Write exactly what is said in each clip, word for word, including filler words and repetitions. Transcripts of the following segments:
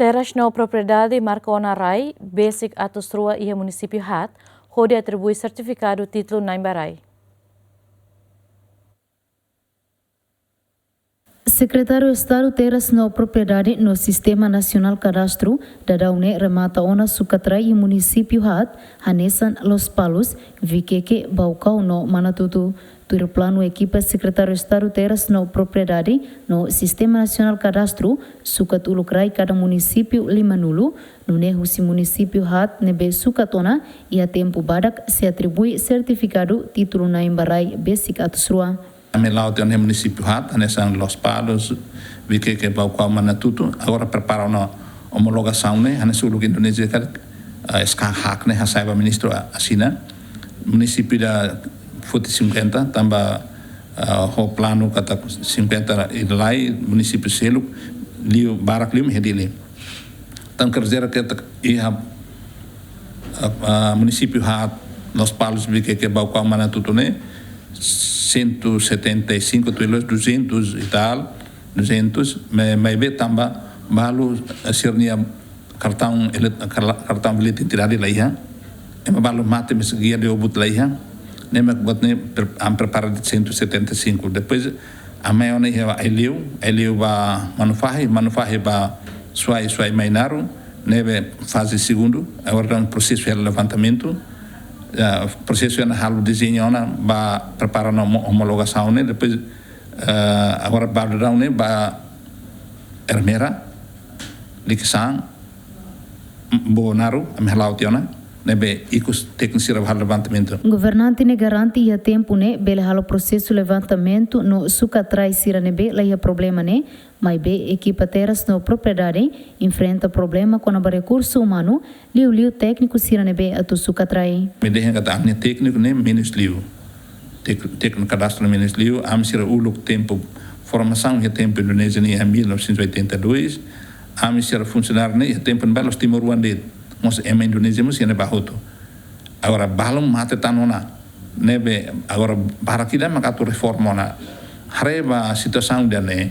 Terras no propriedade marka ona rai besik atus rua iha munisípiu haat, hodi atribui sertifikadu títulu na'in ba rai. Sekretáriu Estadu Terras no Propriedade no Sistema Nasionál Kadastru, daudaun ne'e remata ona sukat rai iha munisípiu haat, hanesan Lospalos, Viqueque, Baucau no Manatuto. Tuir planu ekipa Sekretáriu Estadu Terras no Propriedade no Sistema Nasionál Kadastru, sukat uluk rai kada munisípiu limanulu, nune'e husi munisípiu haat ne'ebé sukat ona iha tempu badak sei atribui sertifikadu títulu na'in ba rai besik atus rua. Ami la'o tiha ona iha munisípiu haat, hanesan Lospalos, Viqueque, Baucau, Manatuto, agora prepara ona omologasaun ne'e, hanesan uluk Indonézia karik, eh, SK hak ne'e hasai ba ministru a-, asina. Munisípiu ida foti cinquenta, tanba, eh, ho planu katak cinquenta ida-ne'e, munisípiu seluk, liu barak liu mak iha Dili. Entaun, quer dizer que iha, ah, ah, munisípiu haat, Lospalos, Viqueque, Baucau, Manatuto ne'e, cento e setenta e cinco, tuir loos duzentos e tal, duzentos, ma-, maibé tanba balu, eh, sira-nia kartaun ele-, karla-, kartaun bilhete identidade la iha, ema balu mate maibé guia de óbito la iha, ne'e mak buat ne'e pre-, ami prepara cento e setenta e cinco. Depois, ami mai ona iha Aileu, Aileu ba Manufahi, Manufahi ba Suai, Suai Mainaro, ne'ebé faze segundu, agora daudaun prosesu hela levantamentu, eh, prosesu hela halo dezeñu ona ba prepara ona omo-, omologasaun ne'e, depois, eh, agora ba daudaun ne'e ba Ermera, Likisá, Bonaru, ami hala'o tiha ona, ne'ebé ikus tékniku sira ba halo levantamentu. Governante ne'e garante iha tempu ne'e bele halo prosesu levantamentu no sukat rai sira ne'ebé la iha problema ne'e, maibé ekipa Terras no Propriedade enfrenta problema kona-ba rekursu umanu, liuliu tékniku sira ne'ebé atu sukat rai. Ami dehan katak ami-nia tékniku ne'e menus liu. Tek-, tékniku kadastru menus liu, ami sira uluk tempu formasaun iha tempu Indonézia nian iha mil novecentos e oitenta e dois, ami sira funsionáriu ne'e iha tempu ne'ebá la'ós timoroan de'it. Mós ema Indonézia mós iha ne'ebá hotu. Agora balu mate tan ona. Ne'ebé agora barak ida mak atu reforma ona. Haree ba situasaun ida-ne'e,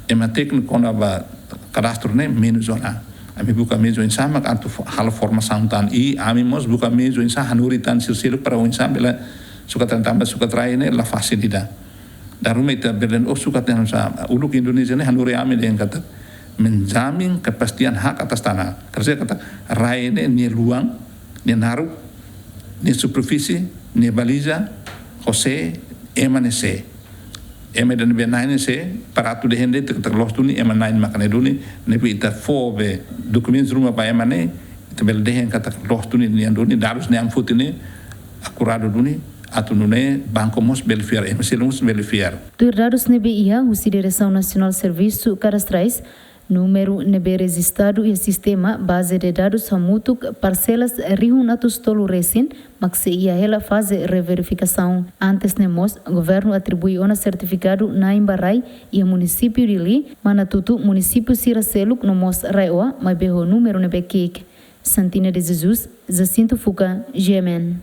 ema tékniku kona-ba kadastru ne'e menus ona. Ami buka meius oinsá mak atu fo-, halo formasaun tan, i ami mós buka meius oinsá hanorin tan sira seluk para oinsá bele sukat rai, tanba sukat rai ne'e la fasil ida. Dala ruma ita bele dehan, oh, sukat rai oinsá. Uluk Indonézia ne'e hanorin ami dehan katak menjamin kepastian hak atas tanah. Quer dizer katak rai ne'e nia luan, nia naruk, nia superfísie, nia baliza, ho sé, ema nia sé. Ema ida ne'ebé na'in nia sé, para atu dehan de'it katak loos duni, ema na'in maka ne'e duni, ne'ebé ita fó be dokumentus ruma ba ema ne'e, ita bele dehan katak loos duni, nian duni, dadus ne'e ami foti ne'e akuradu duni, atu nune'e banku mós bele fiar, ema seluk mós bele fiar. Tuir dadus ne'ebé iha husi Diresaun Nasionál Servisu Kadastrais, númeru ne'ebé rejistadu iha sistema baze de dadus hamutuk parselas rihun atus tolu resin mak sei iha hela faze reverifikasaun. Antes ne'e mós, governu atribui ona sertifikadu na'in ba rai iha munisípiu Dili, Manatuto, munisípiu sira seluk no mós RAEOA, maibé ho númeru ne'ebé ki'ik. Santina de Jesus, Jacinto Fuca, G M N.